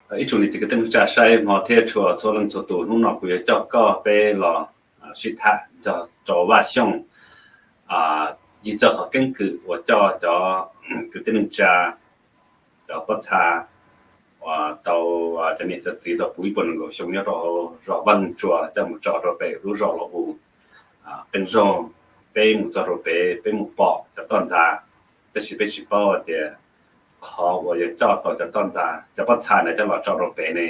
Ib tsoom niam txiv kwv tij neej tsa saib hmo thiab tshua txhua leej txhua tus, hnub no kuv yuav coj koj peb los sib tham nrog rau Vaj Xyooj ncig txog qhov keeb kwm uas coj cov kwv tij neej tsa, cov pob txha uas tau cov niam cov txiv tau puv ib puas nees nkaum xyoo nyob rau hauv zos Vaj Loog Tsua coj mus tso rau pem lub zos Los Us. Qee zaug peb mus txog rau pem peb mus pom cov toj ntxas, tab sis peb tsis paub tias qhov uas yuav coj tau cov toj ntxas, cov pob txha ntawd coj los tso rau pem ne,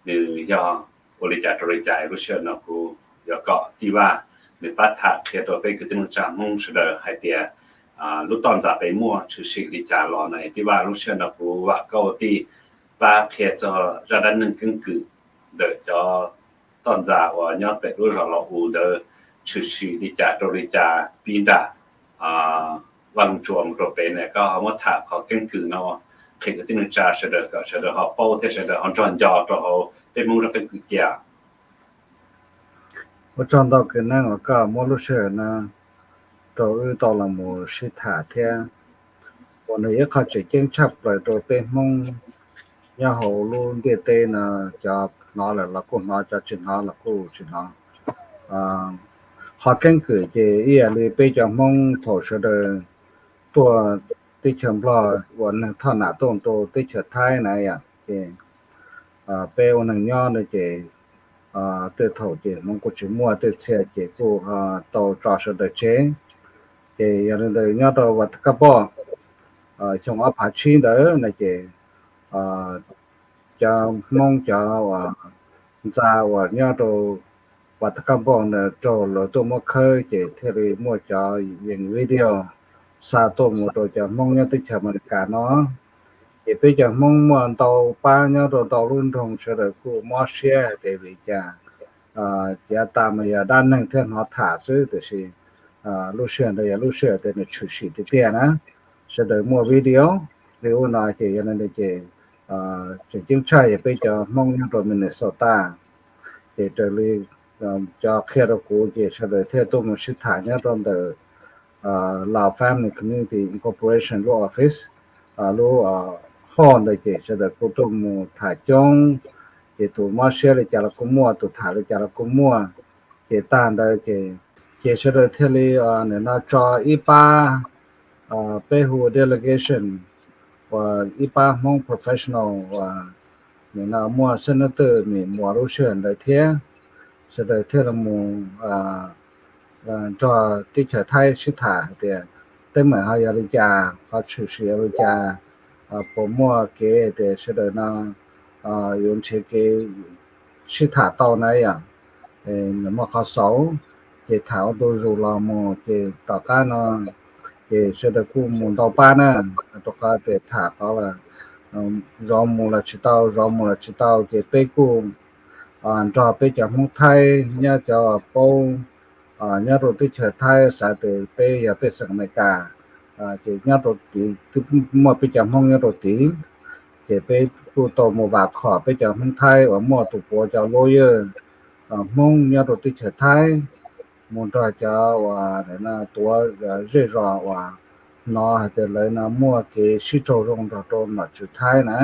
nws yog ua li cas rau li cas. Lub sij hawm no kuv yuav kom Tij Vaj nws pab tham qhia rau peb kwv tij neej tsa Hmoob sawv daws hais tias lub toj ntxas pem muaj tshwm sim li cas los na. Tij Vaj, lub sij hawm no kuv vam koj ua tij pab qhia txog zaj dab neeg keeb kwm ntawm cov toj ntxas uas nyob pem lub zos Los Us ntawd tshwm sim li cas rau li cas pib nram Vaj Loog Tsua mus rau pem na. Koj ho muab tham qhov keeb kwm no qhia kwv tij neej tsa sawv daws kom sawv daws ho paub thiab sawv daws ho nrog nco rau hauv peb Hmoob zaj keeb kwm cia. Ua tsaug ntau kwv Neeb uas koj muab lub sij hawm no rau wb tau los mus sib tham thiab. Uas nws yog ib qho tseem ceeb tshaj plaws rau peb Hmoob nyob hauv lub ntiaj teb no, cov hnov lawm los kuj hnov, cov tsis hnov los kuj tsis hnov. Qhov keeb kwm ces ib yam li peb cov Hmoob thaum sawv daws tuaj teb chaws Nplog uas neeg thoj nam tuaj rau teb chaws Thaib na yom, ces peb ua neeg nyob no ces tej thaum ces Hmoob kuj tsis muaj, tej txhia ces kuj tau tso sawv daws tseg. Ces yog li ntawd nyob rau Vaj Thaj Kab Npauj xyoo ob phav tsib ntawd no ces cov Hmoob cov ntxa uas nyob rau Vaj Thaj Kab Npauj ntawd raug lawv tuaj muab khawb ces thiaj li muaj cov yees video xa tuaj mus rau cov Hmoob nyob teb chaws Amelikas no. Ces peb cov Hmoob muaj ntau pab nyob rau ntau lub nroog sawv daws kuj mob siab hais tias vim cas, yav tas mas yog dab neeg thiab hnov tham xwb, tiam sis lub sij hawm ntawd yog lub sij hawm tias nws tshwm sim tiag tiag na. Sawv daws muaj video li ub no ces yog li ntawd ces tseem ceeb tshaj yog peb cov Hmoob nyob rau Minnesota. Ces raws li cov qhia rau kuv ces sawv daws thiaj tuaj mus sib tham nyob rau ntawm Lao Family Community Incorporation lub office, lub hall ntawd ces sawv daws kuj tuaj mus tham coob. Ces tus mob siab li cas los kuj muaj, tus tham li cas los kuj muaj. Ces tag ntawd ces, ces sawv daws thiaj li nim no tso ib pab peb hu delegation uas ib pab Hmoob professional uas nim no muaj senator Mim Muas lub sij hawm ntawd thiab, sawv daws thiaj li mus nrog teb chaws Thaib sib tham hais tias teeb meem ho yog li cas, qhov tshwm sim yog li cas, puas muaj kev tias sawv daws no yuav nrhiav kev sib tham tau na yom, muaj qhov xaus. Ces tham ua ntu zus los mus ces tom qab no ces sawv daws kuj mus ntau pab na, rau qhov tias tham qhov zov mus los tsis tau, zov mus los tsis tau ces peb kuj nrog peb cov Hmoob Thaib nyob cov paub nyob rau teb chaws Thaib xav tias peb yog pej xeem Amelikas, ces nyob rau tid twb muaj peb cov Hmoob nyob rau tid, ces peb kuj tau mus vam khom peb cov Hmoob Thaib uas muaj tus puav cov lawyer Hmoob nyob rau teb chaws Thaib mus nrog cov uas tuav zej zos uas hnov hais tias lawv no muaj kev sib raug zoo nrog rau nom tswv Thaib na,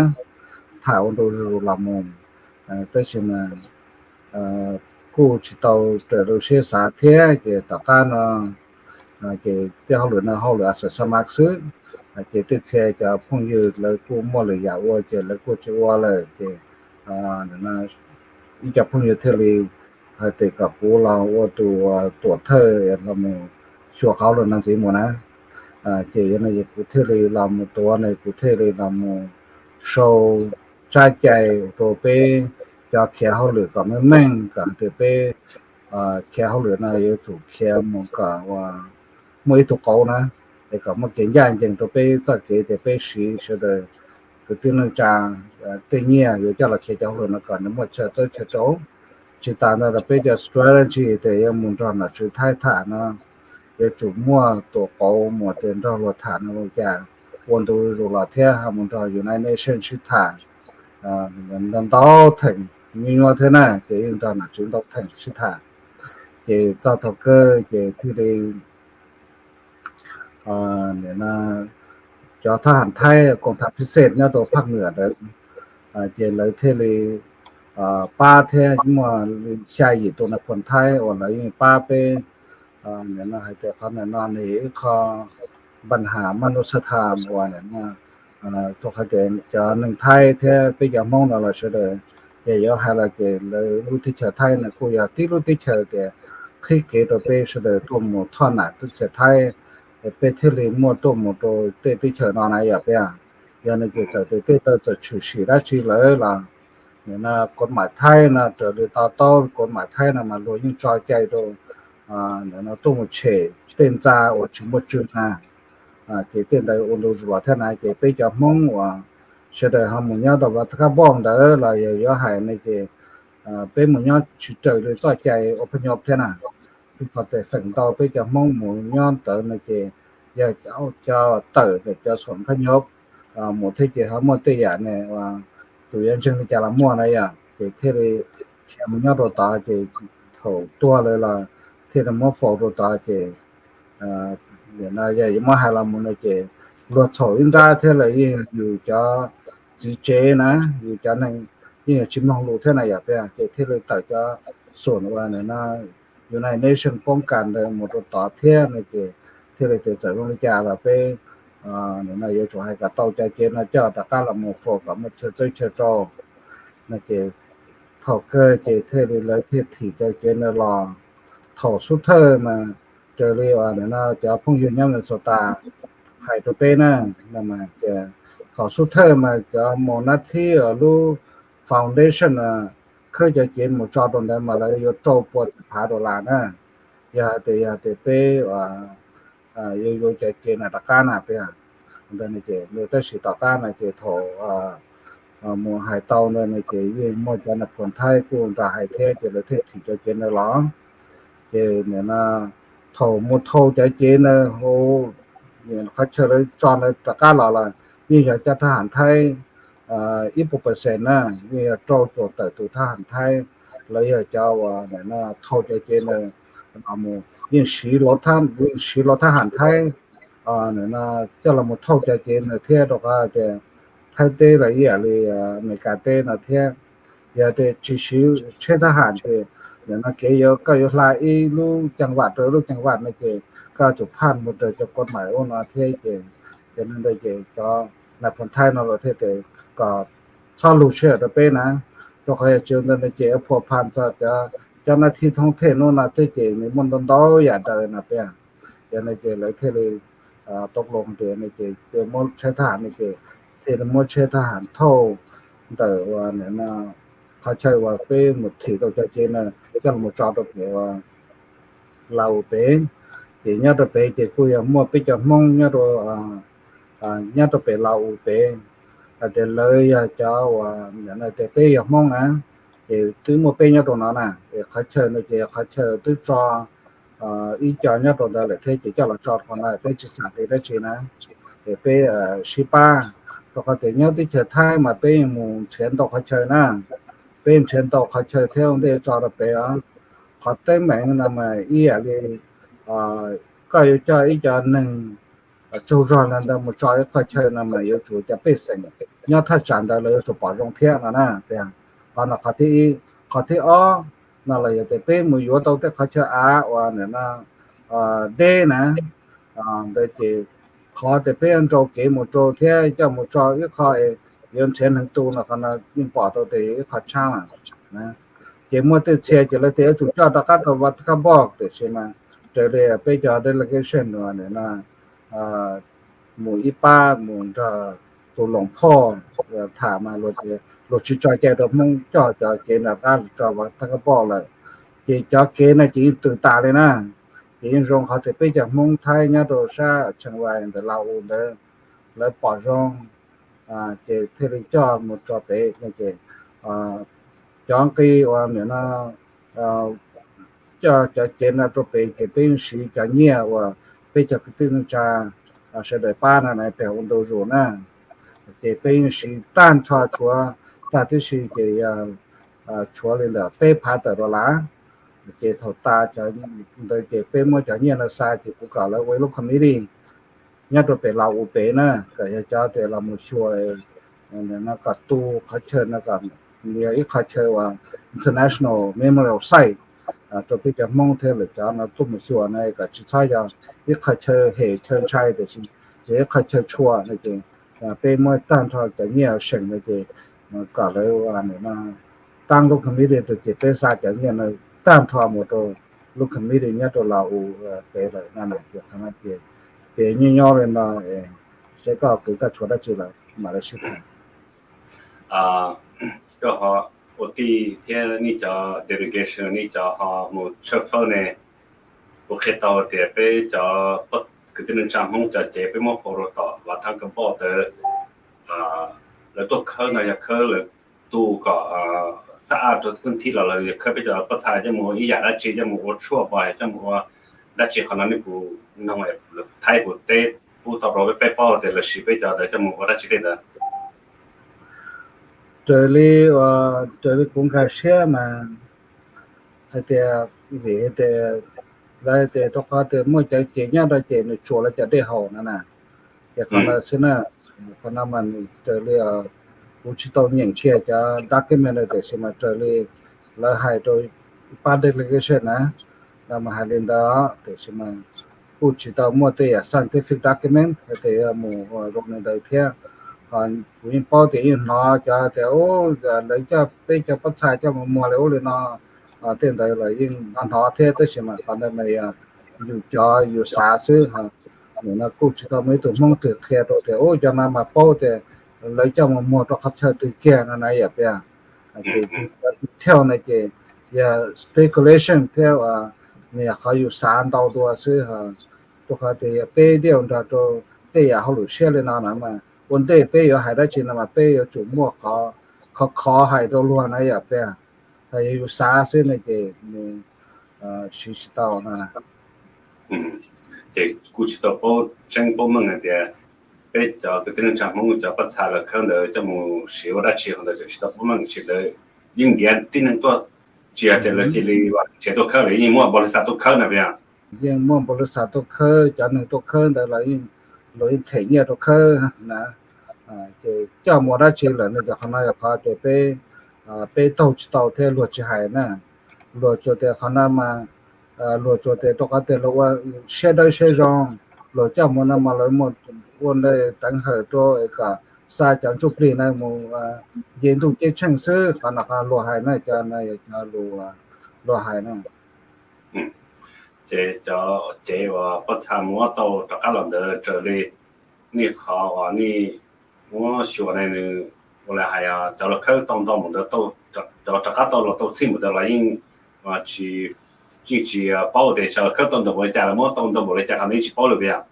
tham ua ntu zus los mus, tab sis mas kuj tsis tau raws lub siab xav thiab ces tom qab no ces tej hauj lwm no hauj lwm a xa xa mas xwb, ces tej txhia cov phooj ywg lawv kuj muaj lwm yam ua ces lawv kuj tsis ua lawm ces ib co phooj ywg thiaj li hais tias kom kuv los ua tus tuam thawj los mus xyuas qhov hauj lwm no ntxiv mus na. Ces yog no kuv thiaj li los mus tuav no kuv thiaj li los mus sau tsab cai rau peb cov khiav hauj lwm kom meej meej kom hais tias peb khiav hauj lwm no yuav tsum khiav mus kom muaj ib tug qauv na, es kom muaj kev ncaj ncees rau peb txoj kev tias peb siv sawv daws kwv tij neej tsa tej nyiaj yuav coj los khiav cov hauj lwm no kom nws muaj chaw tawb chaw rau. Tsis tas ntawd los peb cov strategy tias yuav mus nrog nom tswv Thaib tham no yuav tsum muaj tus qauv mus tias nrog luag tham no li cas, ua ntu zus los thiab ho mus nrog United Nations sib tham ntau theem, nyuaj nyuaj thiab na ces yeej nrog nom tswv ntau theem sib tham. Ces txog thaum kawg ces thiaj li cov thab ham Thaib koom tham phij xej nyob rau phaj nwam ntawd Ces lawv thiaj li pab thiab muaj xya yim tus nais phoo Thaib uas lawv yeej pab peb. Nim no hais tias qhov nim no nws yog ib qho npa has maj nub xab tham uas nim no rau qhov tias cov neeg Thaib thiab peb cov Hmoob no los sawv daws, ces yuav hais los ces lawv lub teb chaws Thaib no kuj yog tib lub teb chaws tias qhib kev rau peb sawv daws tuaj mus thoj nam teb chaws Thaib, peb thiaj li muaj tuaj mus rau tej teb chaws no na yom peb. Yog no ces txawm tias tej tau txawm tshwm sim dab tsi lawm los nim no kod maim Thaib no raws li to taub kod maim Thaib no mas luag yeej tso cai rau nim no tuaj mus tshem tej ntxa uas tsis muaj tswv na. Ces tej ntawd ua ntu zus los thiab na ces peb cov Hmoob uas sawv daws ho mus nyob rau Vaj Thab Kab Npauj ntawd los yog yuav hais no ces peb mus nyob tsis raws li txoj cai ua pab nyob thiab na. Qhov tias feem ntau peb cov Hmoob mus nyob ntawd no ces yog cov tawm ntawm cov xom phab nyob mus thiab ces ho muaj tej yam ne tus yuav ntseeg li cas los muaj na yom ces thiaj li khiav mus nyob rau tod ces thaum tuag lawm los thiaj li muab faus rau tod ces nim no yog yuav muab hais los mus no ces luag txhaum ib nrab thiab lawm yeej yus cov txiv tsev na, yus cov neeg yeej yog tsis mloog lus thiab na yom peb ces thiaj li tawm cov xom uas nim no United Nations poob kas ntawd mus rau tod thiab no ces thiaj li tias txawm zoo li cas los peb nim no yuav tsum hais kom tau cov cev no coj rov qab los mus faus kom muaj chaw txawb chaw rau no ces thaum kawg ces thiaj li lawv thiaj thim cov cev no los. Thaum xub thawj mas raws li uas nim no cov phooj ywg nyob Minnesota hais rau peb na, thaum xub thawj mas cov mus nab thib lub foundation khawb cov cev mus tso rau ntawd mas lawv yuav rau pua phav dollar na. Yog hais tias yog tias peb yuav yuav cov cev na rov qab na peb ntawd ces tab sis tom qab no ces thaum mus hais tau ntawd no ces yeej muaj cov nais phoo Thaib kuj nrog hais thiab ces lawv thiaj thim cov cev ntawd los. Ces nim no thaum mus thau cov cev ntawd hauv qhov chaw lawv tso ntawd rov qab los los yeej yog cov thab ham Thaib ib puas percent na, yeej yog rau caum tawm tus thab ham Thaib, lawv yog cov uas nim no thau cov cev ntawd los mus yeej siv, yeej siv lawv thab ham Thaib nim no coj los mus thauj cov cev ntawd thiab rau qhov tias Thaib teb los ib yam li Amelikas teb no thiab. Yog tias tsis siv tsheb thab ham ces nim no kev yuav koj yuav hla ib lub ceev vaj rau ib lub ceev vaj no ces koj tsum phaj mus raws cov kod maim ub no thiab ces, ces no ntawd ces cov nais phoo Thaib no los thiaj tias kom txhob lug sij hawm rau peb na, rau qhov yog tsis ua ntawd no ces yuav phua phaj txog cov, cov nab thib thoob thej hnub no thiab ces nws muaj ntau ntau yam daws no peb. Yog no ces lawv thiaj li tau los tias no ces muab tsheb thab ham no ces thiaj li muab tsheb thab ham thauj ntawm uas nim no qhov chaw uas peb mus thim tau cov cev no coj los tso rau pem uas Laus pem. Ces nyob rau pem ces kuj yog muaj peb cov Hmoob nyob rau, nyob rau pem Laus pem, hais tias lawv yog cov uas tias peb yog Hmoob na, ces twb muaj peb nyob rau no na. Es qhov chaw no ces qhov chaw twb tso ib co nyob rau ntawd lawm thiab ces coj los tso rau no peb tsis xam li dab tsi na. Ces peb sib pab, rau qhov tias nyob teb chaws Thaib mas peb yeej mus nrhiav ntau qhov chaw na, peb yeej nrhiav ntau qhov chaw thiab ua ntej tso rau pem os. Qhov teeb meem no mas ib yam li koj yuav coj ib co neeg tsaug zog li ntawd mus tso ib qhov chaw no mas yuav tsum cov pej xeem nyob thaj tsam ntawd lawv yuav tsum pom zoo thiab no na. Qhov no qhov thib ib. Qhov thib ob no los yog tias peb mus yuav tau tej qhov chaw av uas nim no deb na, ntawd ces qhov tias peb yuav nrau kev mus rau thiab coj mus tso ib qho yuav nrhiav neeg tu no qhov no yeej pom tau tias yog ib qho tshab lawm. Ces muaj tej txhia ces lawv tias yuav tsum coj rov qab rau Vancouver tiam sis mas raws li peb cov delegation uas nim no mus ib pab mus nrog tus Loos Phoj tham mas luag tsis tso cai rau Hmoob coj cov kev nram qab tso Vancouver lawm. Ces cov kev no ces yeej tws tas li na. Ces yeej zoo qhov tias peb cov Hmoob Thaib nyob rau sab Tsheej Vais ntawm Laus ntawd lawv pom zoo ces thiaj li coj mus tso pem no ces cov nqi uas nim no coj cov cev no rau pem ces peb yeej siv cov nyiaj uas peb cov kwv tij neej tsa sawv daws pab no na pem ua ntu zus na. Ces peb yeej siv tag nrho tshuav tag tib si ces yog tshuav li ntawm peb phav tawm dollar. Ces thaum tas cov ntawd ces peb muab cov nyiaj no xa ces kuv kom lawv ua ib lub committee nyob rau pem Laus pem na, kom yog cov tias los mus xyuas no kom tu qhov chaw no kom yog ib qhov chaw uas International Memorial Site rau peb cov Hmoob thiab lawv cov no tuaj mus xyuas no kom tsis txhob yog ib qhov chaw hem chaw ntshai tiam sis yog ib qhov chaw tshua no ces peb muab tag nrho cov nyiaj seem no ces kom lawv no taab lub committee rau ces peb xa cov nyiaj no tag nrho mus rau lub committee nyob rau Laus pem lawm no na. Ces qhov no ces ces nyob nyob li no, seb koj kwv koj tshuav dab tsi lawm mam li sib tham. Koj ho ua tij thiab nej cov delegation nej cov ho mus tshawb fawb ne, kuv qhia tau tias peb cov kwv tij neej tsa Hmoob cov cev peb muab faus rau tom Lav Thab Kab Npauj ntawd, lawv tuaj khawb no yog khawb lawv tu kom xab ab rau kwv thib los lawv yog khawb peb cov pob txha coj mus ua ib yam dab tsi, coj mus ua tshuaj pos, coj mus ua dab tsi? Qhov no nej puas noog, Thaib puas teb pub tau rau peb paub tias lawv siv peb cov ntawd coj mus ua dab tsi tej ntawd? Raws li, raws li kuv nkag siab mas hais tias, vim tias lawv tias rau qhov tias muaj cov cev nyob rau ces nws tsuas lawv cov dej haus no na. Ces qhov no xwb na, qhov no mas raws li kuv tsis tau nyeem kiag cov document tiam sis mas raws li lawv hais rau ib pab delegation na, lawv mas hais li ntawd tiam sis mas kuj tsis tau muaj tej yam scientific document hais tias yuav mus ua zoo li ntawd thiab. Ho kuv yeej paub tias yeej hnov cov tias lawv coj peb cov pob txha coj mus muag li ub li no tej ntawd los yeej hnov thiab, tab sis mas qhov ntawd mas yog yus cov yus xav xwb. Nim no kuj tsis tau muaj ib tug Hmoob twg qhia rau tias ub cov no mas paub tias lawv coj mus muag rau qhov chaw twg kiag no na yom. Tias thiaj no ces yog speculation thiab, nws yog qhov yus xav ntau dua xwb. Rau qhov tias yog peb diaj nrog rau tej yam hauj lwm siab li no na mas ua ntej peb yuav hais dab tsi no mas peb yuav tsum muaj qhov khov khov hais rau luag na yom. Peb yog yus xav xwb no ces nws siv tsis tau no. Ces kuj tsis tau paub tseeb paub meej hais tias peb cov kwv tij neej tsa Hmoob cov pob txha lawv khawb ntawd coj mus siv ua dab tsi, qhov ntawd ces tsis tau paub meej, tsis lawv yeej ntiav tib neeg tuaj, tsis yog tias lawv cia li tsev tuaj khawb, lawv yeej muaj npaus lis xas tuaj khawb na. Yeej muaj npaus lis xas tuaj khawb, cov neeg tuaj khawb ntawd los yeej, luag yeej them nyiaj rau khawb na. Ces coj mus ua dab tsi lawm no ces qhov no yog qhov tias peb, peb taug tsis tau thiab luag tsis hais na. Luag tsuas tias qhov no mas, luag tsuas tias rau qhov tias luag ua siab dawb siab zoo, luag coj mus no mas lawv mus ua ntej teev hawm rau kom xa cov ntsuj plig na mus nce ntuj ceeb tsheej xwb. Qhov no qhov luag hais na, cov no yog cov luag hais na. Ces cov cev uas pob txha muab tau rov qab los ntawd raws li nej qhov uas nej muab xyuas ne, nws ua li hais cov los khawb tau ntau npaum ntawd, cov rov qab tau los tau txhij npaum ntawd los yeej tsis, yeej tsis paub tias xyov los khawb tau ntau npaum li cas, los muab tau ntau npaum li cas, qhov ntawd yeej tsis paub li puas yog?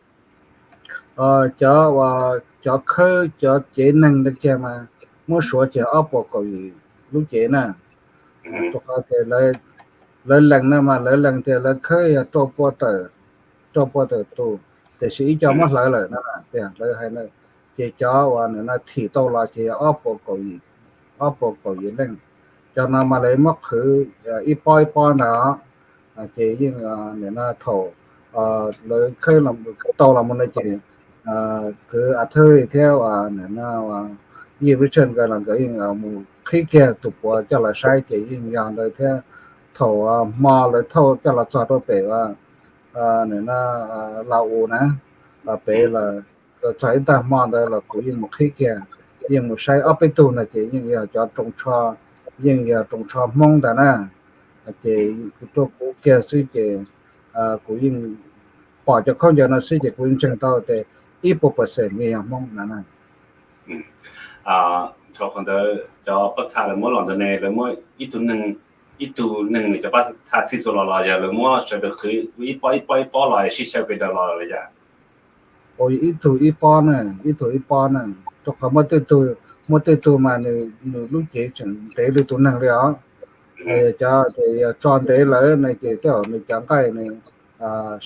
Cov, cov khawb cov cev neeg ntawd kiag mas muab suav ces ob puas kaum yim lub cev na. Rau qhov tias lawv lees no mas lawv lees tias lawv khawb yog rau pua tawm, rau pua tawm tus, tiam sis ib co muab hlawv lawm na, lawv hais na. Ces cov uas nim no thim tau los ces yog ob puas kaum yim, ob puas kaum yim leej. Cov no mas lawv muab qhwv ib pob ib pob ntawd, ces yeej nim no thaum lawv khawb tau los mus no ces kwv Artillery thiab nim no Yi Richard nkawd los nkawd yeej mus qhib kiag tus puav coj los saib ces yeej yog ntawd thiab. Thaum hmo lawv thauj coj los txog rau pem nim no Laus na, pem los txog ib tag hmo ntawd los kuv yeej mus qhib kiag, yeej mus saib ob peb tug ntawd ces yeej yog cov rooj tsho, yeej yog rooj tsho Hmoob ntag na. Ces kuv tuaj kuv kiag xwb ces kuv yeej pom cov khaub ncaws no xwb ces kuv yeej ntseeg tau tias ib puas percent yeej yog Hmoob na. Qhov ntawd cov pob txha lawv muab los ntawd ne, lawv muab ib tug neeg, ib tug neeg nws cov pob txha txhij txhua los los yog lawv muab sawv daws qhwv ib pob ib pob ib pob los sib xyaw pes daws los li cas? Ib tug ib pob na, ib tug ib pob na, rau qhov muaj tej tug, muaj tej tug mas nws lub cev tseem ntev li tus neeg li os. Cov ces yog tso ntev lawm no ces tej zaum nws cov nqaij nws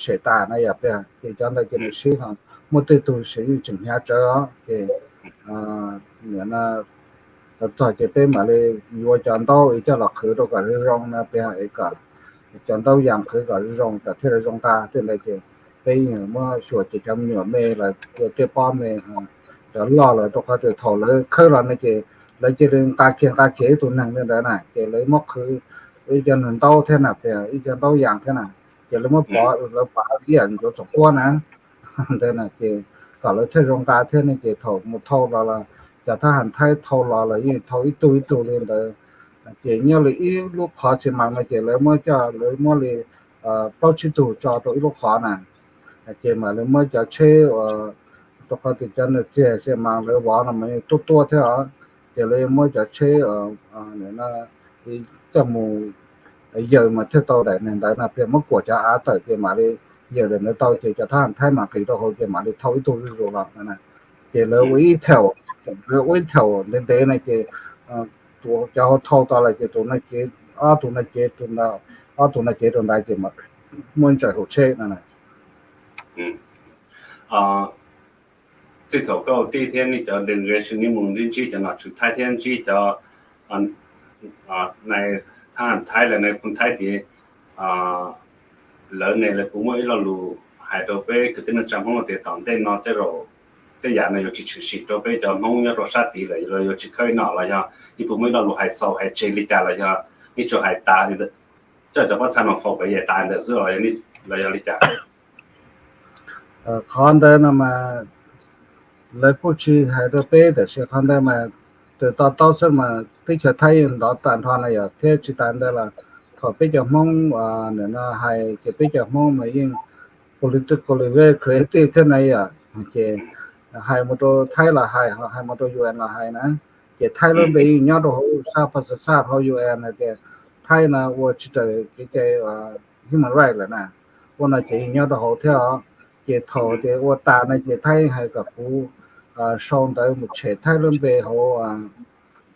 sem tas na yom, ces cov ntawd ces nws sib ho. Muaj tej tug yeej tseem hnyav tsawv os ces txog ces peb mam li yuav cov ntaub es coj los qhwv rau kom zoo zoo no, peb es kom cov ntaub yas qhwv kom zoo zoo kom thiaj li zoo nqa tej ntawd ces peb yeej muab xyuas ces cov me nyuam me los tej pob me, cov loj lawm, rau qhov tias thaum lawv khawb los no ces lawv cia li nqa kiag nqa kiag ib tug neeg li ntawd na, ces lawv muab qhwv ib co nws ntaub thiab na, ib co ntaub yas thiab na, ces lawv muab pov, lawv pov ib yam yuav txog quab na. Ntawd na ces kom lawv thiaj zoo nqa thiab ne, ces thaum mus thau los los cov thab ham thaib thau los los yeej thau ib tug ib tug li ntawd. Ces nyob li ib lub qhov xi mas no ces lawv muab coj, lawv muab li plaub tsib tug tso rau ib lub qhov na, ces mam li muab cov tsheb uas, rau qhov tias cov nws txiag xi mas lawv vov no mas yeej tuab tuab thiab os, ces lawv muab cov tsheb coj mus yaws mas thiaj tau daim neeg ntawd no, pliag muab kuam cov av tawm ces mam li yaws daim ntawd tau, ces cov thab ham thaib mam nqis rau hauv ces mam li thau ib tug zuj zus los. Ces lawv ua ib thaum, lawv ua ib thaum ntev ntev no ces cov hauv thau tau los ces tus no cev, ob tug no cev, ob tug no cev rau ntawd ces muaj ntsaim hauv tsheb no. Txij thaum koj ua tij thiab nej cov delegation nej mus ntsib ntsib cov nom tswv Thaib thiab ntsib cov nai thab ham Thaib los nai phoo Thaib tid, lawv ne lawv puas muaj ib lo lus hais rau peb kwv tij neej tsa Hmoob no tias tom ntej no tej zaum tej yam no yuav tsis tshwm sim rau peb cov Hmoob nyob rau sab tid lawm, los yuav tsis khawb ib nom los yog nej puas muaj ib lo lus hais xaus hais tseg li cas los yog nej tsuas hais tas, coj cov pob txha no faus pem yaim tas ntawm xwb los yog li cas? Qhov ntawd no mas lawv kuj tsis hais rau peb, tab sis qhov ntawd mas raws to taub xwb mas teb chaws Thaib yeej ntov tag nrho na yom, thiab tsis tas ntawd los thaum peb cov Hmoob nim no hais ces peb cov Hmoob mas yeej politically very creative thiab na yom, ces hais mus rau Thaib los hais, hais mus rau U N los hais na, ces Thaib lub npe yeej nyob rau hauv sab pas sab hauv U N hais tias Thaib no ua tsis raws kev cai human right lawm na, ua no ces yeej nyob rau hauv thiab os. Ces thaum tias ua tas no ces Thaib hais kom kuv sau ntawv mus tshem Thaib lub npe hauv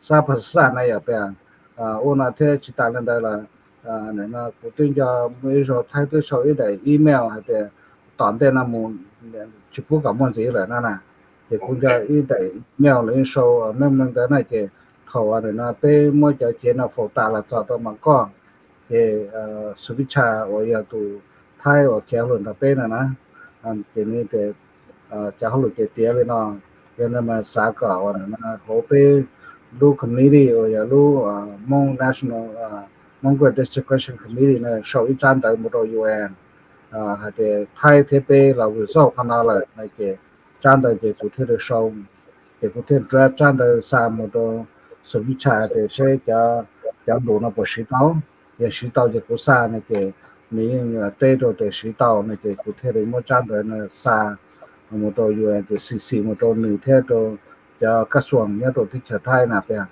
sab pas sab na yom, ua no thiab tsis tas li ntawd los kuv twb nco muaj ib zaug Thaib twb sau ib daim email hais tias tom ntej no mus tsis pub kom muaj ntxiv lawm no na, ces kuv nco ib daim email los yeej sau meej meej ntawd na, ces thaum no peb muab cov cev no faus tas los txog rau Mom Koj, ces Xus Vij Tsha uas yog tus Thaib uas khiav hauj lwm nrog peb no na, ces nws tias cov hauj lwm ces tiav li no, yog no mas xav kom hauv peb lub committee uas yog lub Hmong National, Hmong Great Distinction Committee no sau ib tsab ntawv mus rau U N hais tias Thaib thiab peb los resolve qhov no lawm no, ces tsab ntawv ces kuv thiaj li sau, ces kuv thiaj draft tsab ntawv xa mus rau Xus Vij Tsha tias seb cov lus no puas siv tau, yog siv tau ces kuv xa no, ces nws yeej teb rau tias siv tau no, ces kuv thiaj li muab tsab ntawv no xa mus rau U N tias C C mus rau nws thiab rau cov kab xuas nyob rau teb chaws Thaib na tias,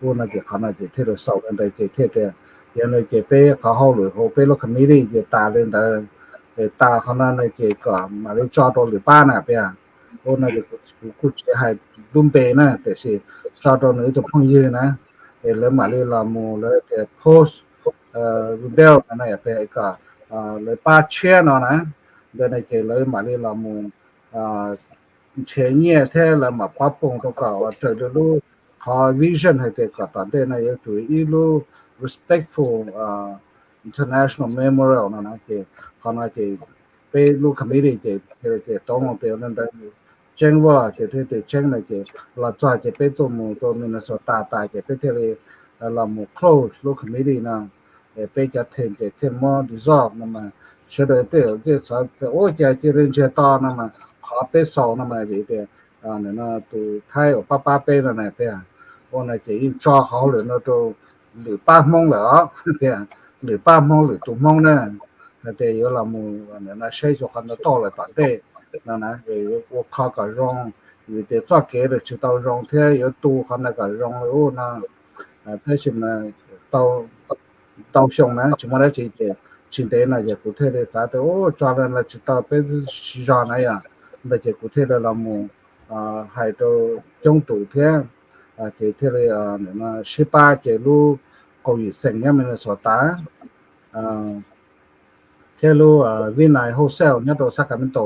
ua no ces qhov no ces thiaj li xaus li ntawd ces thiaj tias, yog no ces peb qhov hauj lwm hauv peb lub committee ces tas li ntawd, es tas qhov no no ces kom mam li tso rau lwm pab na tias, ua no ces kuv kuj tsis hais lub npe na, tiam sis tso rau nws ib tug phooj ywg na, es lawv mam li los mus lawv tias post rebuttal no kom lawv pab tshiab no na, ntawd no ces lawv mam li los mus nrhiav nyiaj thiab lawv mam pab poog rau kom ua raws li lub qhov vision hais tias kom tom ntej no yuav tsum ib lub respectful international memorial no na, ces qhov no ces peb lub committee ces thiaj li tias toob tias li ntawd tseeb vaj ces thiaj tias tseeb no ces los txog ces peb tuaj mus rau Minnesota tas ces peb thiaj li los mus close lub committee no, peb cov team ces thiaj muab dissolve no mas sawv daws tej tej xav tias ua cas cia li ntsiag to no mas qhov peb xaus no mas vim tias tus Thaib uas pab pab peb no na tias, ua no ces yeej tso qhov hauj lwm no rau lwm pab Hmoob lawm os, tias lwm pab Hmoob lwm tus Hmoob na, hais tias yuav los mus no saib xyuas qhov ntawd tau lawm tom ntej no na, yuav ua kho kom zoo, vim tias txoj kev lawm tsis tau zoo thiab yuav tu qhov ntawd kom zoo li ub no, tab sis mas tau xyoo na tsis muaj dab tsi ces tsis ntev no ces kuv thiaj li xav tias ua tso li no tsis tau peb sib zog na yom, ntawd ces kuv thiaj li los mus hais rau coob tus thiab, ces thiaj li sib pab ces lub Qaum Yim xeem nyob Minnesota thiab lub Vinay Wholesale nyob rau Sacramento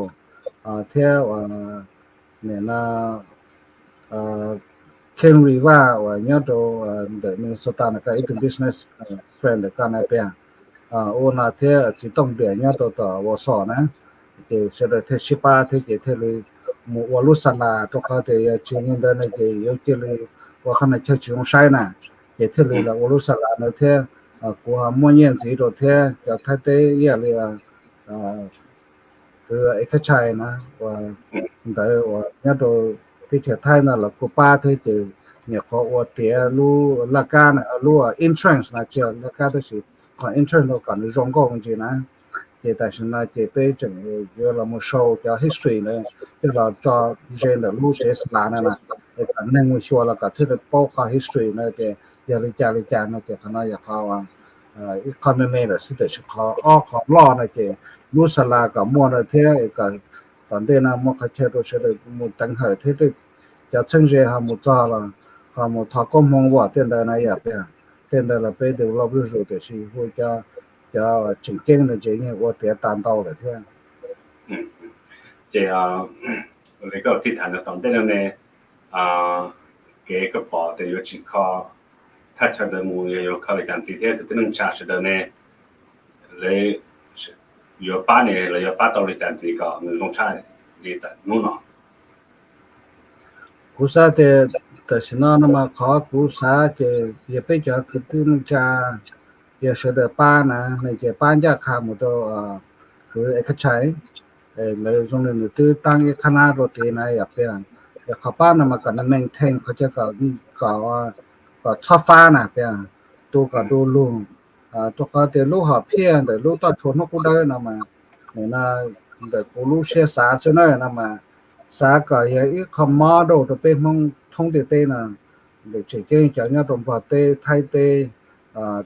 thiab nim no Ken Riva uas nyob rau ntawm Minnesota no koj ib tug business friend ntawm koj na tias, ua no thiab Txiv Tooj Riam nyob rau tom Wausau na, Ces sawv daws thiaj sib pab thiab ces thiaj li mus ua lub xa las, rau qhov tias yog tsis li ntawd no ces yuav cia li ua qhov chaw tsis zoo saib na. Ces thiaj li los ua lub xa las ntawd thiab. Kuv ho muaj nyiaj ntxiv rau thiab cov Thaib teb ib yam li kwv Ej Khab Tshais na, uas ntawd uas nyob rau teb chaws Thaib no los kuj pab thiab ces nyuam qhuav ua tiav lub laj kab, lub insurance no, tsis yog laj kab tab sis qhov insurance no kom nws zoo nkauj me ntsis na. Ces tam sim no ces peb tseem yuav los mus show cov history ntawd coj los tso ze ntawm lub tsev xa las no na, es kom neeg mus xyuas los kom thiaj li paub qhov history no tias yog li cas li cas no. Ces qhov no yog qhov ib qho me me lawm xwb, tiam sis qhov ob qhov loj no ces lub xa las kom muaj no thiab kom tom ntej no muaj qhov chaw rau sawv daws mus teev hawm thiab cov txheeb ze ho mus txog los ho mus thov koob hmoov ua tej ntawd na yom. Tej ntawd los peb develop zuj zus tiam sis hu cov tseem ceeb no ces yeej ua tiav tas ntau lawm thiab. Ces li koj tij tham no tom ntej no ne, kev koj pom tias yuav tsim kho thaj chaw ntawd mus yog yuav kho li cas ntxiv thiab kwv tij neej tsa sawv daws ne, lawv yuav pab ne los yuav pab tau li cas ntxiv kom nws zoo tshaj li hnub no? Kuv xav tias tam sim no no mas qhov kuv xav ces yog peb cov kwv tij neej tsa, yog sawv daws pab na, nws ces pab ncaj qha mus rau kwv Ej Khab Tshais, lawv zoo li nws twb taab ib qhab nab rau tid na yom. Tias qhov pab no mas kom nws maintain qhov chaw kom, kom txhob fab na, tias tu kom du lug, rau qhov tias lub hom phiaj ntawm lub toj tshua hnub qub dawb no mas, nim no ntawm kuv lub siab xav xwb na no mas, xav kom yog ib qho model rau peb Hmoob thoob ntiaj teb no, lawm tseem ceeb cov nyob rau Nplog teb, Thaib teb,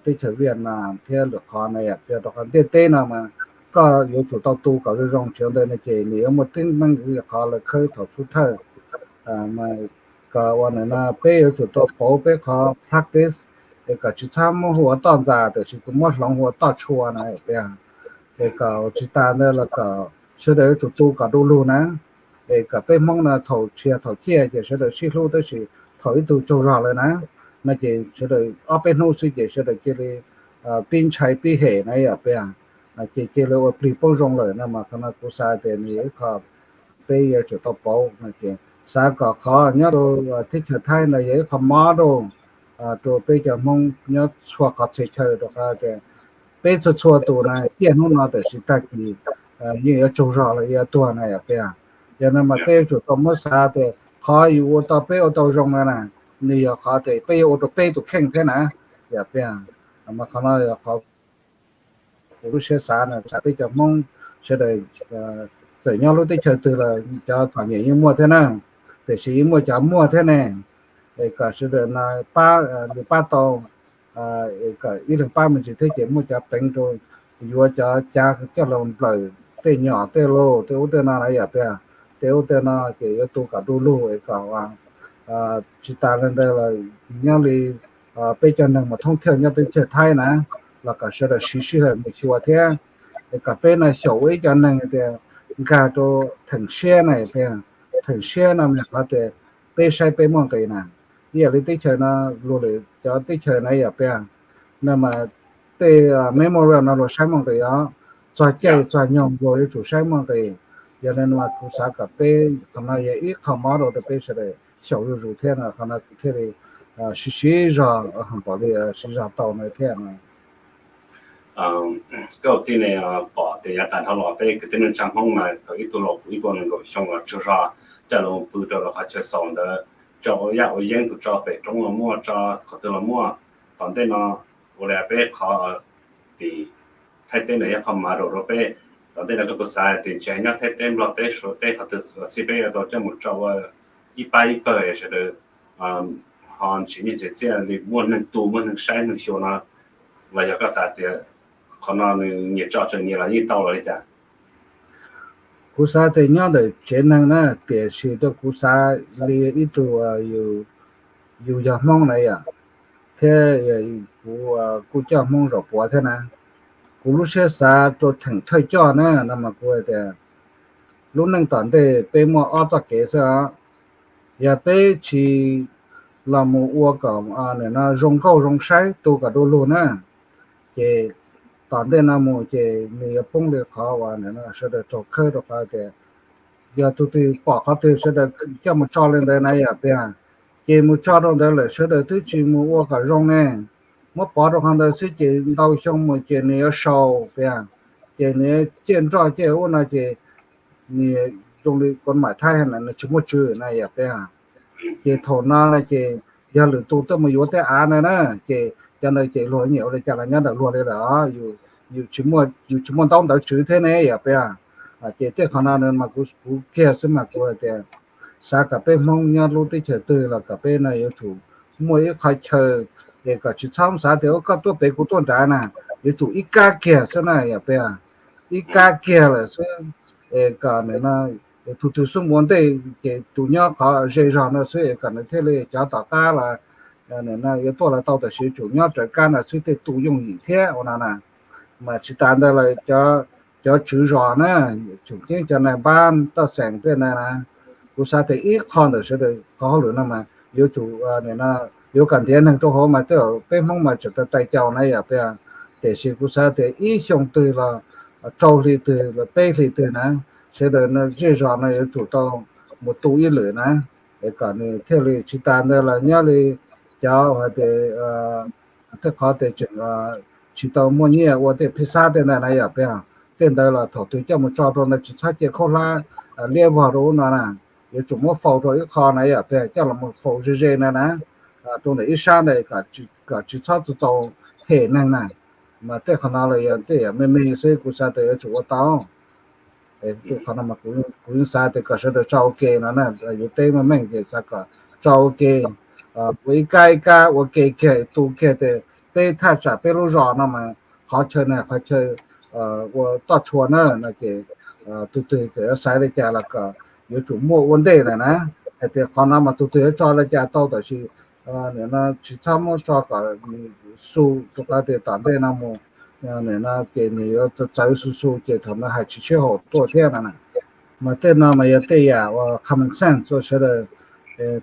teb chaws Viaj Nam thiab lwm qhov na yom. Rau qhov ntiaj teb no mas koj yuav tsum tau tu kom zoo zoo, tsis ua ntawd no ces nws yuav muaj teeb meem li qhov lawv khawb thaum xub thawj. Kom ua ntawm no peb yuav tsum tau pauv peb qhov practice, es kom tsis txhob muab hu ua toj ntxas tiam sis kuv muab hloov hu ua toj tshua na tias, es kom tsis tas ntawd los kom sawv daws yuav tsum tu kom du lug na. Es kom peb Hmoob no thaum tshiav thaum ciaj ces sawv daws sib hlub tab sis thaum ib tug tsaug zog lawm na, no ces sawv daws ob peb hnub xwb ces sawv daws cia li pib ntshai pib hem na yom. Tias ces cia li ua plig poob zoo lawm no mas qhov no kuv xav tias nws yog ib qho peb yuav tsum tau pauv no ces xav kom qhov nyob rau teb chaws Thaib no yog ib qho model rau peb cov Hmoob nyob txhua qhov txhia chaw, rau qhov tias peb txhua txhua tus na ciaj hnub no tiam sis tag kis yeej yuav tsaug zog los yuav tuag na yom. Tias yog no mas peb yuav tsum tau muab xav tias qhov yus ua tau peb ua tau zoo no na, nws yog qhov tias peb yuav ua rau peb tus kheej thiab na yom. Tias mas qhov no yog qhov kuv lub siab xav na, xav peb cov Hmoob sawv daws txawm nyob lub teb chaws twg los cov txom nyem yeej muaj thiab na, tiam sis yeej muaj cov muaj thiab ne. Es kom sawv daws no pab, nws pab tau, kom ib leeg pab me ntsis thiab ces muaj cov pleev rau, yuav cov cav coj los nplawm tej nyom tej lus tej ub tej no na yom. Tias tej ub tej no ces yuav tu kom du lug es kom tsis tas li ntawd los nyob li peb cov neeg mus thoob thiaj nyob teb chaws Thaib na, los kom sawv daws siv sij hawm mus xyuas thiab, es kom peb no xyaum ua ib cov neeg tias nkag rau theem siab na tias, theem siab no mas qhov tias peb saib peb muaj nqis na, ib yam li teb chaws no, luag lwm cov teb chaws na yom. Tias no mas tej memorial no luag saib muaj nqis os, txog caij txog nyoog luag yuav tsum saib muaj nqis. Yog li no mas kuv xav kom peb qhov no yog ib qho model rau peb sawv daws xyaum zuj zus thiab no, qhov no kuv thiaj li siv siv zog, pom li siv zog tau no thiab no. Koj tij ne, pom tias yav tas dhau los peb kwv tij neej tsa Hmoob mas thaum ib tug laus puv ib puas nees nkaum xyoo los tsaug zog coj los pw rau qhov chaw xaus ntawd, tso ua yaj ua yeeb tus tso pem roob los muaj, tso qhov twg los muaj. Tom ntej no ua li peb qhov tim Thaib teb ntawd yog qhov model rau peb. Tom ntej no koj kuj xav tias ntshe nyob Thaib teb, Nplog teb, Suav teb qhov twg xij peb yuav tau coj mus tso ua ib pab ib pawg sawv daws ho nrhiav nyiaj nrhiav txiaj li muaj neeg tu muaj neeg saib neeg xyuas no, los yog koj xav tias qhov no nws nyias tso tseem nyias los yeej tau los li cas? Kuv xav tias nyob ntawm tsev neeg na, tiam sis rau kuv xav li ib tug, yus yog Hmoob na yom, thiab kuv kuj coj Hmoob zaum puav thiab na. Kuv lub siab xav rau theem thawj coj na no mas kuv hais tias lub neej tom ntej peb muaj ob txoj kev xwb os. Yog peb tsis los mus ua kom no zoo nkauj zoo saib tu kom du lug na, ces tom ntej no mus ces nws yuav poob li qhov uas sawv daws raug khawb rau qhov tias yog tus twg pom qhov twg sawv daws coj mus tso li ntawd na yom tiag, ces mus tso rau ntawd lawm sawv daws twb tsis mus ua kom zoo ne, muab pov rau qhov ntawd xwb ces ntau xyoo mus ces nws yuav sau tiag, ces nws ciaj nroj ciaj ub no ces nws zoo li koj mam thaij nws tsis muaj tswv na yom tiag. Ces thaum no na ces yog lwm tus tuaj mus yuav tej av na na, ces cov ntawd ces luag nyiam ua li cas los nyob ntawm luag li lawm, yus tsis muaj ntaub ntawv tswv thiab ne yom tiag. Ces tej qhov no mas kuv kiag xwb mas kuv tias xav kom peb Hmoob nyob lub teb chaws twg los kom peb no yuav tsum muaj ib qhov chaw es kom tsis txhob xav tias koj tuaj pem kuv tuaj nrad na, yuav tsum ib kab kiag xwb na yom tiag, ib kab kiag lawm xwb, es kom nws no tus twg xub mus ua ntej ces tus nyob qhov ze zog no xwb es kom nws thiaj li cov tom qab los nws no yuav tuaj los tau, tab sis yuav tsum nyob raws kab no xwb thiaj tu yooj yim thiab ua no na. Mas tsis tas ntawd los cov tswv zos na, tseem ceeb cov nais npab toj xeem tej na na, kuv xav tias ib qho ntawm sawv daws qhov hauj lwm no mas yuav tsum no yuav kom ntiav neeg rau hauv mas tej zaum peb Hmoob mas tseem tau tais caus na yom tiag. Tiam sis kuv xav tias ib xyoo twg los rau hli twg los peb hli twg na, sawv daws no zej zos no yuav tsum tau mus tu ib lwm na, es kom nws thiaj li tsis tas ntawd los nyob li cov hais tias tej qhov tias tseem tsis tau muaj nyiaj ua tej phij xab tej ntawd na yom tiag, tej ntawd los thaum twg coj mus tso rau ntawd tsis txhob cia khaub hlab liab vog rau ub no na, yuav tsum muab faus rau ib qho na yom tiag, coj los mus faus ze ze na na, rau ntawm ib sab ntawd kom tsis txhob txaus txaus hem neeg na. Mas tej qhov no los yog tej yam me me xwb kuv xav tias yuav tsum ua tau. Qhov no kuv yeej xav tias kom sawv daws tso ua ke no na, yus teb meej meej ces xav kom tso ua ke, ua ib kab ib kab ua ke kiag tu kiag tias peb thaj tsam peb lub zos no mas qhov chaw no qhov chaw ua toj tshua na no ces tus twg txawm yuav xaiv li cas los kom yuav tsum muaj ua ntej lawm na. Hais tias qhov no mas tus twg yuav tso li cas tau tab sis nim no tsis txhob muab tso kom xu rau qhov tias tom ntej no mus nim no ces nws yuav txawv xu xu ces thaum no hais tsis sib haum tuaj thiab no na. Mas tej no mas yog tej yam uas common sense rau sawv daws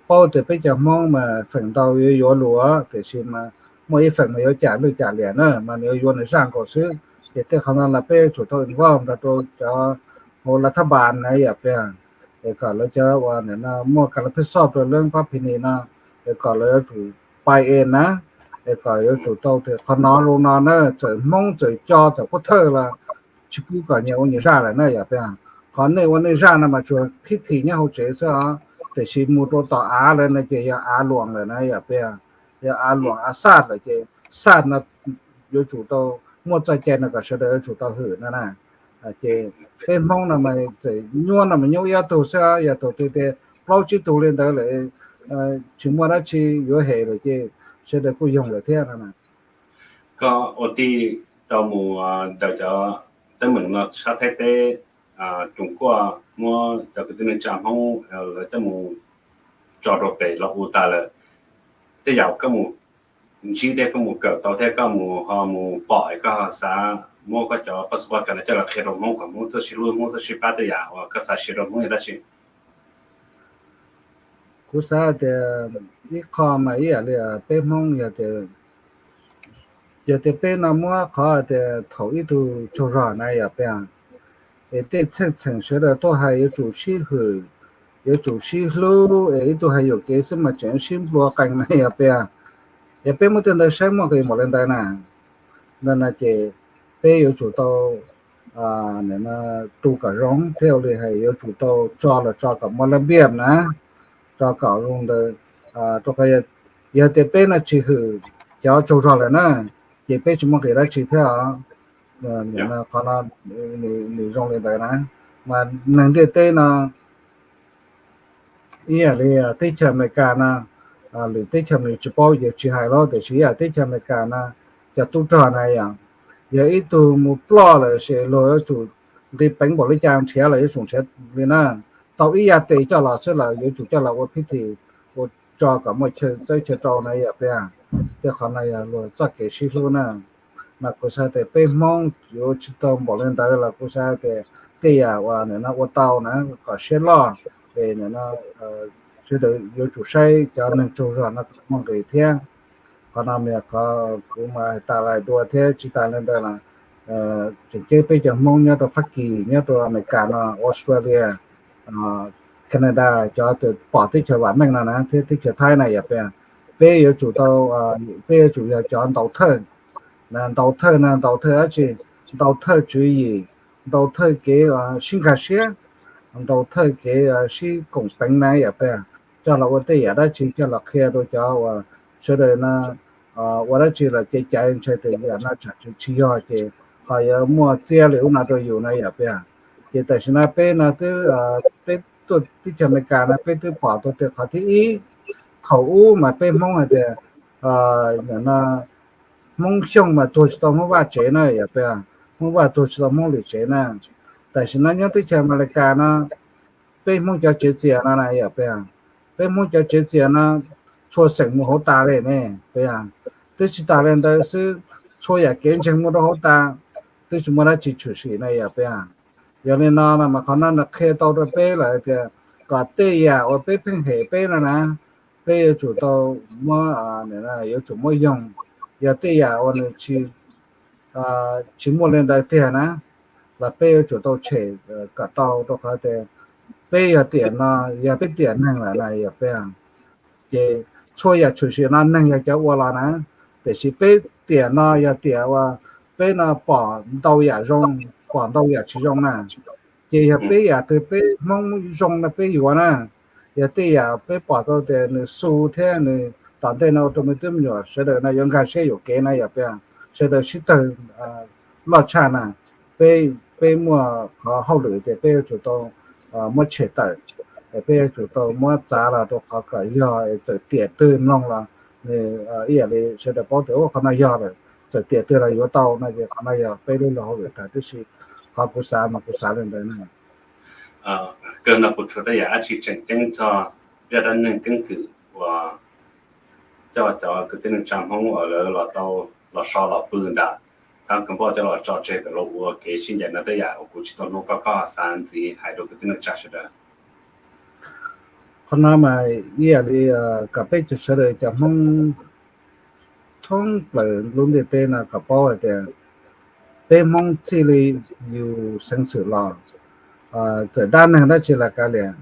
paub tias peb cov Hmoob mas feem ntau yuav yuav luag tiam sis mas muaj ib feem mas yuav cam lwj cam liam na mas nws yuav yuav nws zaj nkaus xwb. Ces tej qhov no los peb yuav tsum tau involve nrog rau cov hauv lav thab npas na yom tiag, es kom lawv cov uas nim no muaj kas las phej xoj rau lawv pab phi ni no, es kom lawv yuav tsum buy in na, es kom yuav tsum tau tias qhov no zoo no na, txawm Hmoob txawm Co txawm Pub Thawj los tsis pub kom nyias ua nyias zaj lawm na yom tiag. Qhov nej ua nej zaj no mas tsuas phib thim nyob hauv tsev xwb os, tiam sis mus rau tom av lawm no ces yog av luam lawm na yom tiag. Yog av luam av xaj lawm ces xaj no yuav tsum tau muaj txoj cai no kom sawv daws yuav tsum tau hwm no na. Ces peb Hmoob no mas txawm nyuaj no mas nyuaj ib ob tug xwb, yog thaum twg tias plaub tsib tug li ntawd lawm tsis muaj dab tsi yuav hem lawm ces sawv daws kuj yoog lawm thiab no. Koj ua tij tau mus daws cov teeb meem no sab Thaib teb, Coom Kuaj muab cov kwv tij neej tsa Hmoob lawv coj mus tso rau pem los ua tas lawm, tej yam koj mus ntsib thiab koj mus kawm tau thiab koj mus ho mus pom es koj xav muab koj cov passport no coj los qhia rau Hmoob kom Hmoob txawj sib hlub Hmoob txawj sib pab tej yam uas koj xav share rau Hmoob yog dab tsi? Kuv xav tias ib qho mas ib yam li peb Hmoob yog tias, yog tias peb no muab qhov tias thaum ib tug tsaug zog na yom tiag, es tej txheej txheem sawv daws tuaj hais yuav tsum sib hwm, yuav tsum sib hlub, es ib tug hais yuam kev xwb mas tseem sib nplua qees na yom tiag. Yog peb muab tej ntawd saib muaj nqis npaum li ntawd na, ntawd no ces peb yuav tsum tau tu kom zoo thiab ua li hais yuav tsum tau tso los tso kom muaj laj npiaj na, tso kom zoo ntawd, rau qhov yog tias peb no tsis hwm cov tsaug zog lawm na, ces peb tsis muaj nqis dab tsi thiab os. Qhov no nws zoo li ntawd na, mas neeg ntiaj teb no ib yam li teb chaws Amelikas no, lwm teb chaws nws tsis paub ces tsis hais los tiam sis ib yam teb chaws Amelikas no, cov tub rog na yom, yog ib tug mus ploj lawm ces luag yuav tsum nqis peev npaum li cas nrhiav los yuav tsum nrhiav li na, tau ib yam tes coj los xwb los yuav tsum coj los ua phib thim, ua tso kom muaj chaw txawb chaw rau na yom tiag. Tej qhov no yog luag txoj kev sib hlub na. Mas kuv xav tias peb Hmoob yuav tsis tau npaum li ntawd los kuv xav tias tej yam uas nim no ua tau na kom siab loj, es nim no sawv daws yuav tsum saib cov neeg tsaug zog no kom muaj nqis thiab. Qhov no mas yog qhov kuv mas hais tas lais dua thiab tsis tas li ntawd los tseem ceeb peb cov Hmoob nyob rau Fab Kis, nyob rau Amelikas no, Australia, Canada, cov pom teb chaws vam meej no na thiab teb chaws Thaib na yom, peb, peb yuav tsum tau, peb yuav tsum yog cov ntaus thawj. Ntaus thawj no ntaus thawj dab tsi? Ntaus thawj tswv yim, ntaus thawj kev sib nkag siab, ntaus thawj kev sib koom peev na yom, peb coj los ua tej yam dab tsi coj los qhia rau cov uas sawv daws no ua dab tsi los caiv caiv ntshai tias yam no tsam tsis yog ces ho yuav muaj txiab li ub no rau yus na yom, peb. Ces tam sim no peb no twb, peb tuaj teb chaws Amelikas no peb twb pom tau tias qhov thib ib, thaum ub mas peb Hmoob hais tias, no, Hmoob Xyooj mas tuag tsis tau Hmoob Vaj tsev na yom, peb, Hmoob Vaj tuag tsis tau Hmoob Lwm tsev na. Tam sim no nyob teb chaws Amelikas no peb Hmoob cov tsev txias no na yom, peb, peb Hmoob cov tsev txias no txhua xeem mus hauv tas li ne, peb, twb tsis tas li ntawd xwb, txhua yam kev ntseeg muaj rau hauv tas, twb tsis muaj dab tsi tshwm sim na yom, peb. Yog li no no mas qhov no nws qhia tau rau peb lawm tias kom tej yam uas peb pheej hem peb no na, peb yuav tsum tau muab, yuav tsum muab yoog. Yog tej yam uas nws tsis, tsis muaj li ntawd tiag na, los peb yuav tsum tau tshem kom tau, rau qhov tias peb yog tiam no, yog peb tiam neeg lawm na yog peb, ces txhua yam tshwm sim no neeg yog cov ua los na, tiam sis peb tiam no yog tiam uas peb no pom ntau yam zoo, pom ntau yam tsis zoo na. Ces yog peb yam twg peb Hmoob zoo no peb yuav na. Yog tej yam peb pom tau tias nws xu thiab nws tom ntej no ua rau me tub me nyuam sawv daws no yuav nkag siab yuam kev na yom, peb, sawv daws sib tawg loj tshaj na, peb, peb muaj qhov hauj lwm tias peb yuav tsum tau muab tshem tawm, peb yuav tsum tau muab txav los rau qhov kom yog txawm tiam twg mloog los nws ib yam li sawv daws paub tias ua qhov no yog lawm, txawm tiam twg los yuav tau no ces qhov no yog peb lub luag hauj lwm tag tib si. Qhov kuv xav mas kuv xav li ntawd na. Kawg no kuv tshuav tej yam dab tsi tseem ceeb txog zaj dab neeg keeb kwm uas coj cov kwv tij neej tsa Hmoob uas lawv los tau los so los pw nram thab Kab Npauj coj los tso tseg kom los ua kev sib ncaim no, tej yam uas kuv tsis tau hnov koj, koj xav ntxiv hais rau kwv tij neej tsa sawv daws. Qhov no mas ib yam li kom peb sawv daws cov Hmoob thoob plaws lub ntiaj teb no kom paub hais tias peb Hmoob txij li yus xeev xwm los, txawm dab neeg dab tsi los kav liam,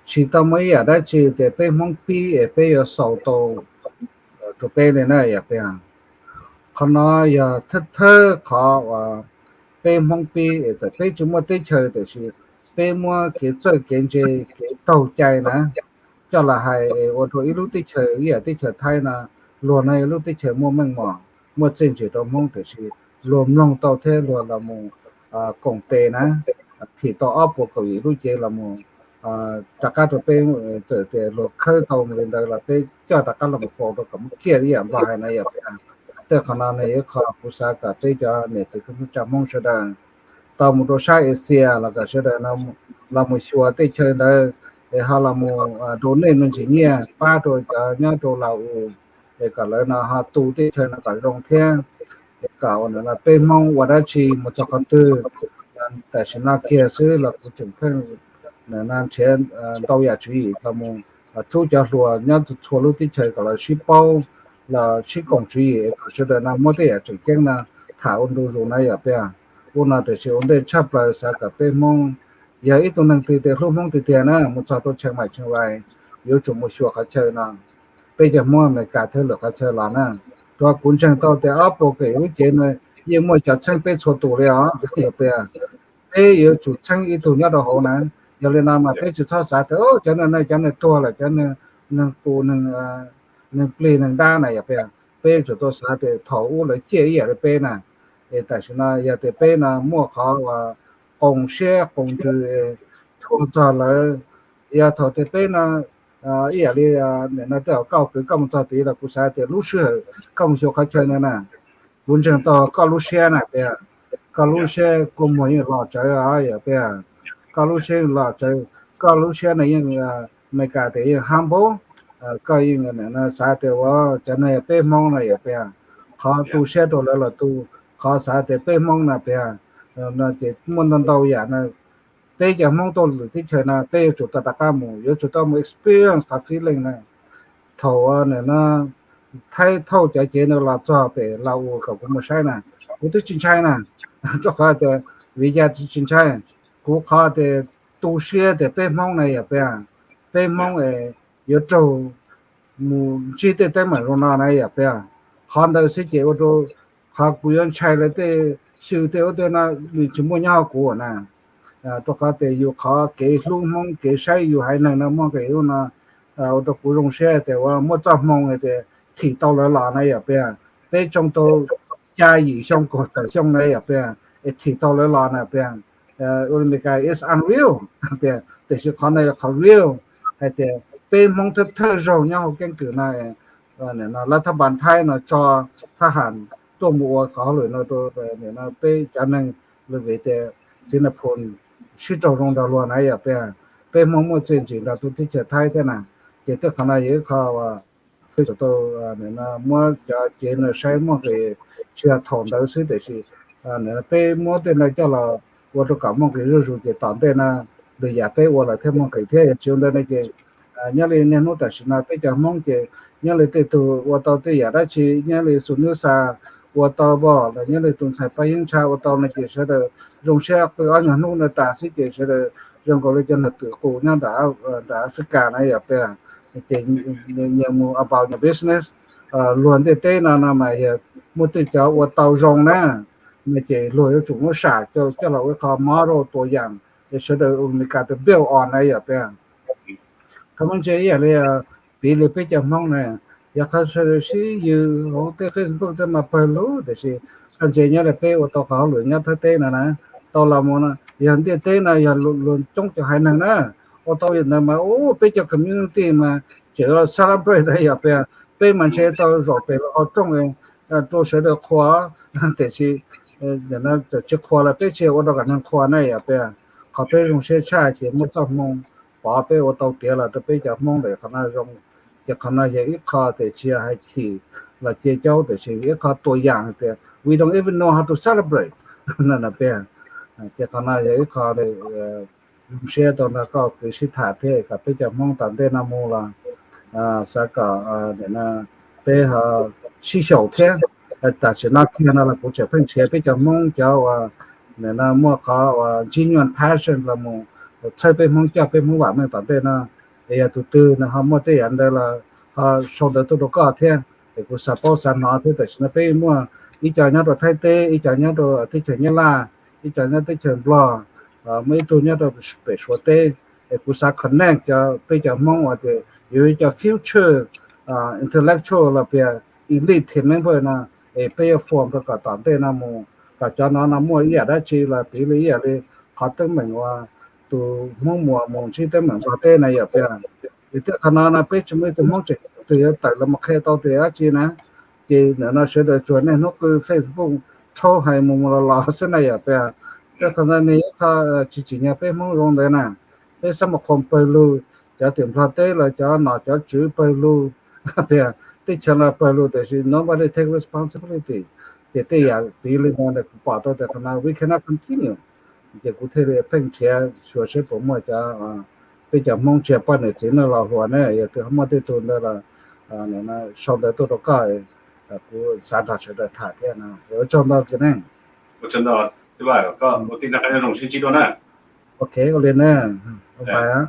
tsis tau muaj ib yam dab tsi tias peb Hmoob pib es peb yuav xaus tau rau peb li na yom, peb. Qhov no yog thawj thawj qhov uas peb Hmoob pib es txawm peb tsis muaj teb chaws tiam sis peb muab kev txawj kev ntse, kev taug cai na coj los hais ua rau ib lub teb chaws ib yam teb chaws Thaib no, luag no ib lub teb chaws muaj meej mom, muaj txiaj ntsig rau Hmoob tiam sis luag mloog tau thiab luag los mus koom tes na, thim tau ob puas kaum yim lub cev los mus rov qab rau peb, txawm tias luag khawb tau mus li ntawd los peb coj rov qab los mus faus rau kom muaj kiag ib yam Nplog hais na yom, peb. Tej qhov no nws yog qhov kuv xav kom peb cov niam txiv kwv tij neej tsa Hmoob sawv daws tau mus rau sab Asia los kom sawv daws los mus xyuas tej chaw ntawd es ho los mus rau nej me ntsis nyiaj pab rau cov nyob rau Laus es kom lawv no ho tu tej chaw no kom zoo thiab, es kom ua peb Hmoob ua dab tsi mus txog qhov twg. Tam sim no kiag xwb los kuv tseem pheej nrhiav ntau yam tswv yim los mus rub cov hluas nyob txhua lub teb chaws kom lawv sib paub los sib koom tswv yim kom sawv daws no muab tej yam tseem ceeb no tham ua ntu zus na yom, peb. Ua no tiam sis ua ntej tshaj plaws xav kom peb Hmoob, yog ib tug neeg twg tias hlub Hmoob tiag tiag na mus txog rau Chiang Mai Chiang Rai, yuav tsum mus xyuas qhov chaw no. Peb cov Hmoob Amelikas thiab lwm qhov chaw los na, rau kuv ntseeg tau tias ob puas kaum yim lub cev no yeej muaj cov txheeb peb txhua tus li os, yog peb, peb yuav tsum txheeb ib tug nyob rau hauv na. Yog li no mas peb tsis txhob xav tias cov no cov neeg tuag lawm, cov neeg qus, neeg plig neeg dab na yom, peb, peb yuav tsum tau xav tias thaum ub lawv ciaj ib yam li peb na. Es tam sim no yog tias peb no muaj qhov uas qoos siab qoos ntsws tshua txog lawv, yog thaum tias peb no ib yam li nim no tej zaum koj kwv koj mus txog tid los kuv xav tias lub sij hawm koj mus xyuas qhov chaw no na, kuv ntseeg tau koj lub siab na, peb, koj lub siab kua muag yeej los tsawv os, yog peb, koj lub siab los tsawv, koj lub siab no yeej, Amelikas tias yeej humble, koj yeej xav tias ua cov no yog peb Hmoob no yom, peb, qhov tu siab rau lawv los tu, qhov xav tias peb Hmoob no, peb, no ces muaj ntau ntau yam no. Peb cov Hmoob tuaj lwm teb chaws no peb yuav tsum tau rov qab mus, yuav tsum tau mus experience qhov feeling na. Thaum nim no Thaib thauj cov cev no los txog pem Laus kom kuv mus saib na, kuv twb tsis ntshai na. Rau qhov tias vim yog tsis ntshai, kuv qhov tias tu siab tias peb Hmoob na yog peb, peb Hmoob es yuav raug mus ntsib tej teeb meem zoo no na yog peb. Qhov ntawd xwb ces ua rau qhov kuv yuav ntshai lawv tej xyw tej ub tej no, nws tsis muaj nyob hauv kuv na. Rau qhov tias yus qhov kev hlub Hmoob kev saib yus haiv neeg no muaj nqis ub no, ua rau kuv zoo siab tias ua muaj txoj hmoo tias thim tau lawv los na yog peb. Peb tsoo tau xya yim xyoo kaum tawm xyoo na yog peb, es thim tau lawv los na peb. Ua li Meskas is unreal, tiam sis qhov no yog qhov real, hais tias peb Hmoob thawj thawj zaug nyob hauv keeb kwm no, lawv thab npas Thaib no tso thab ham tuaj mus ua qhov hauj lwm no rau peb cov neeg, lawv vim tias txiv Nais Phoo sib raug zoo nrog luag na yog peb, peb Hmoob muaj txiaj ntsig nrog tus teb chaws Thaib thiab na. Ces tej qhov no yog ib qho uas peb tsum tau muab cov cev no saib muaj nqis, tsis yog thaum ntawd xwb tiam sis peb muab tej no coj los ua rau kom muaj nqis zuj zus ces tom ntej no lwm yam peb ua lawm thiaj muaj nqis thiab. Yog tsis ua ntawd no ces nyob li niaj hnub tam sim no peb cov Hmoob ces nyob li tej tug ua tau tej yam dab tsi, nyob li Xus Nws Xas ua tau pom los nyob li tus ntxhais Paj Yeeb Ntsha ua tau no ces sawv daws zoo siab qw ob nyuag hnub no tas xwb ces sawv daws zoo nkaus li cov neeg twm qus nyob ntawm Africa na yog peb. Ces nyias mus about nyias business. Luag ntiaj teb no no mas yog muaj tej cov ua tau zoo na, no ces luag yuav tsum muab sam coj los ua ib qho model tua yam es sawv daws ua Meskas tus build on na yog peb. Qhov muaj ntse ib yam li piv li peb cov Hmoob na, yog qhov sawv daws sib yws hauv tej Facebook tej mas pawg lug tiam sis qhov ntse nyob li peb ua tau qhov hauj lwm nyob Thaib teb no na, tau los mus no yog ntiaj teb no yog luag coob cov haiv neeg na, ua tau yam ntawd mas ub peb cov community mas tseem celebrate yog peb, peb mas ntshe tau zaum pem lub qhov rooj rau sawv daws qhuas, tiam sis txawm tsis qhuas los peb tsis ua rau kom neeg qhuas na yog peb. Qhov peb zoo siab tshaj ces muaj txoj hmoo pov peb ua tau tiav los rau peb cov Hmoob ntawm qhov no zoo. Ces qhov no yog ib qho tias tsis yog hais chim los cia caub tiam sis ib qho tua yam hais tias we don't even know how to celebrate no peb. Ces qhov no yog ib qho zoo siab tau nrog koj kwv sib tham thiab kom peb cov Hmoob tom ntej no mus los xav kom peb ho sib xyaum thiab. Tam sim no kiag no los kuv tseem pheej nrhiav peb cov Hmoob cov uas muaj qhov uas genuine passion los mus txhawb peb Hmoob coj peb Hmoob vam meej tom ntej no. Es yog tus twg nws ho muaj tej yam ntawd los ho sau ntawv tuaj rau koj thiab es kuv xav paub xav hnov thiab. Tam sim no peb muaj ib co nyob rau Thaib teb, ib co nyob rau teb chaws Nyab Laj, ib co nyob teb chaws Nplog, muaj ib tug nyob rau pem Suav teb. Es kuv xav connect cov peb cov Hmoob uas tias yuav ib co future intellectual los tias elite member no, es peb yuav form rau kom tom ntej no mus kom cov no no muaj ib yam dab tsi los piv li ib yam li qhov teeb meem uas tus Hmoob Muas mus ntsib teeb meem Nplog teb na yom peb. Es tej qhov no no peb tsis muaj ib tug Hmoob tseem twg yuav tawm los mus qhia tau tias dab tsi na. Ces ntawm no sawv daws tsuas niaj hnub qw Facebook rhaub hais mus mus los los xwb na yom peb. Tej qhov ntawd nws ib qho tsis tsim nyog peb Hmoob zoo ntawd na. Peb xav mus qhuas pawg lug, cov tim Nplog teb los cov nom cov tswv pawg lug, tias teb chaws los pawg lug tiam sis nobody take responsibility. Ces tej yam piv li no kuv pom tau tias qhov no we cannot continue. Ces kuv thiaj li pheej nrhiav xyuas seb puas muaj cov, peb cov Hmoob tsis yog poj niam txiv neej los hluas ne, yog tus muaj tej tug ntawd los sau ntawv tuaj rau koj, kuv xav nrog sawv daws tham thiab no. Ua tsaug ntau kis ne. Ok, ua li ne, bye.